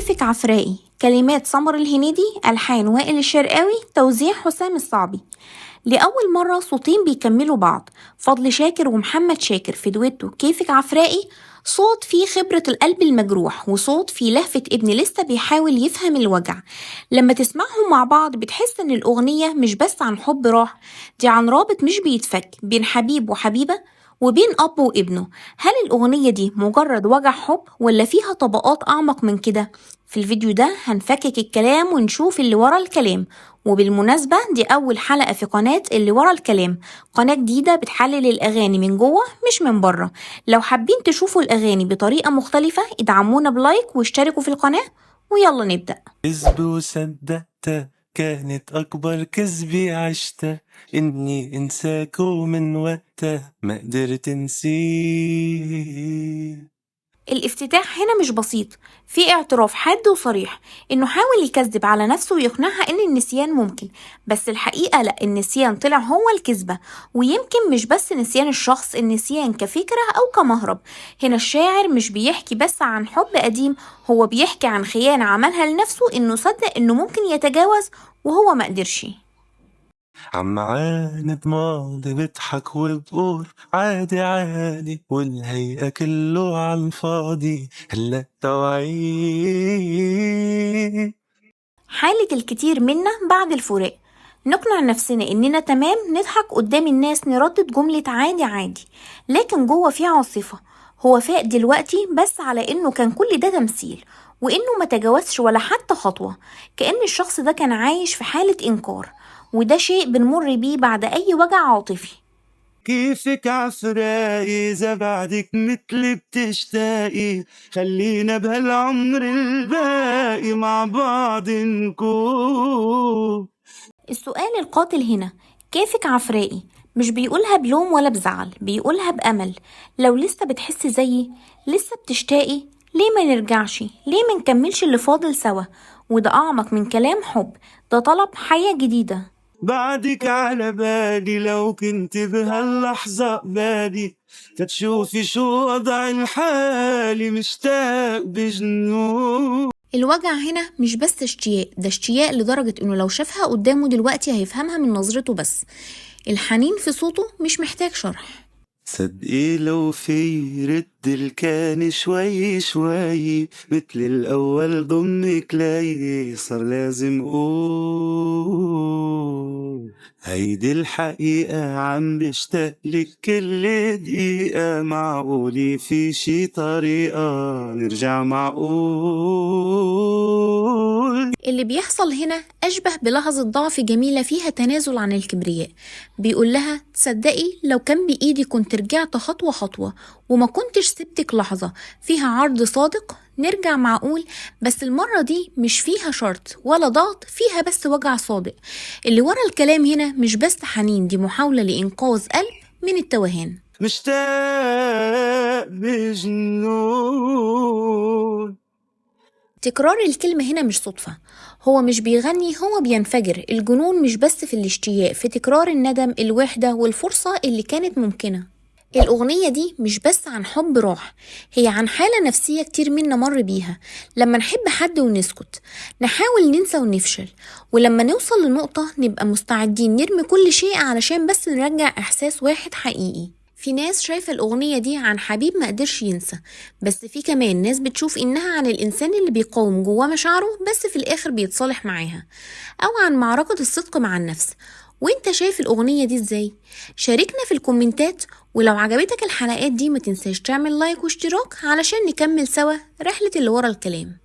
كيفك عفراقي، كلمات سمر الهنيدي، ألحان وائل الشرقاوي، توزيع حسام الصعبي. لأول مرة صوتين بيكملوا بعض، فضل شاكر ومحمد شاكر في دويتو كيفك عفراقي. صوت فيه خبرة القلب المجروح، وصوت فيه لهفة ابن لسه بيحاول يفهم الوجع. لما تسمعهم مع بعض بتحس ان الأغنية مش بس عن حب راح، دي عن رابط مش بيتفك بين حبيب وحبيبة وبين أب وابنه. هل الأغنية دي مجرد وجع حب ولا فيها طبقات أعمق من كده؟ في الفيديو ده هنفكك الكلام ونشوف اللي ورا الكلام. وبالمناسبة دي أول حلقة في قناة اللي ورا الكلام، قناة جديدة بتحلل الأغاني من جوه مش من بره. لو حابين تشوفوا الأغاني بطريقة مختلفة ادعمونا بلايك واشتركوا في القناة، ويلا نبدأ. كذب وصدقتها كانت أكبر كذبي عشتها، إني إنساك ومن وقتها ما قدرت انسيك. الافتتاح هنا مش بسيط، في اعتراف حاد وصريح انه حاول يكذب على نفسه ويقنعها ان النسيان ممكن، بس الحقيقة لا، النسيان طلع هو الكذبة. ويمكن مش بس نسيان الشخص، النسيان كفكرة او كمهرب. هنا الشاعر مش بيحكي بس عن حب قديم، هو بيحكي عن خيانة عملها لنفسه، انه صدق انه ممكن يتجاوز وهو ما قدرش. عم عاند ماضي بضحك وبقول عادي عادي، والهيئة كله عالفاضي، هلا توعي. حالة الكتير منا بعد الفراق، نقنع نفسنا إننا تمام، نضحك قدام الناس، نردد جملة عادي عادي، لكن جوه في عاصفة. هو فاق دلوقتي بس على إنه كان كل ده تمثيل، وإنه ما تجاوزش ولا حتى خطوة، كأن الشخص ده كان عايش في حالة إنكار. وده شيء بنمر بيه بعد أي وجع عاطفي. كيفك عفراقي إذا بعدك مثلي بتشتاقي، خلينا بهالعمر الباقي مع بعض نكون. السؤال القاتل هنا، كيفك عفراقي، مش بيقولها بلوم ولا بزعل، بيقولها بأمل. لو لسه بتحسي زيي، لسه بتشتاقي، ليه ما نرجعش؟ ليه ما نكملش اللي فاضل سوا؟ وده أعمق من كلام حب، ده طلب حياة جديدة. بعدك على بالي لو كنت بهاللحظة قبالي، تتشوفي شو وضع الحالي، مشتاق بجنون. الوجع هنا مش بس اشتياق، ده اشتياق لدرجة انه لو شافها قدامه دلوقتي هيفهمها من نظرته بس. الحنين في صوته مش محتاج شرح. صدقي لو في رد الكان شوي شوي، مثل الأول ضمك لي صار لازم قول هيدي الحقيقة، عم بشتاق لك كل دقيقة، معقولي في شي طريقة نرجع معقول. اللي بيحصل هنا أشبه بلحظة ضعف جميلة فيها تنازل عن الكبرياء. بيقول لها تصدقي لو كان بإيدي كنت رجعت خطوة خطوة وما كنتش سبتك لحظة. فيها عرض صادق نرجع معقول، بس المرة دي مش فيها شرط ولا ضغط، فيها بس وجع صادق. اللي ورا الكلام هنا مش بس حنين، دي محاولة لإنقاذ قلب من التوهان. مشتاق بجنون. تكرار الكلمة هنا مش صدفة، هو مش بيغني، هو بينفجر. الجنون مش بس في الاشتياق، في تكرار الندم، الوحدة، والفرصة اللي كانت ممكنة. الأغنية دي مش بس عن حب راح، هي عن حالة نفسية كتير منا مر بيها. لما نحب حد ونسكت، نحاول ننسى ونفشل، ولما نوصل لنقطة نبقى مستعدين نرمي كل شيء علشان بس نرجع إحساس واحد حقيقي. في ناس شايفة الأغنية دي عن حبيب ما قدرش ينسى، بس في كمان ناس بتشوف إنها عن الإنسان اللي بيقاوم جواه مشاعره بس في الآخر بيتصالح معاها، أو عن معركة الصدق مع النفس. وانت شايف الأغنية دي ازاي؟ شاركنا في الكومنتات، ولو عجبتك الحلقات دي ما تنساش تعمل لايك واشتراك علشان نكمل سوا رحلة اللي ورا الكلام.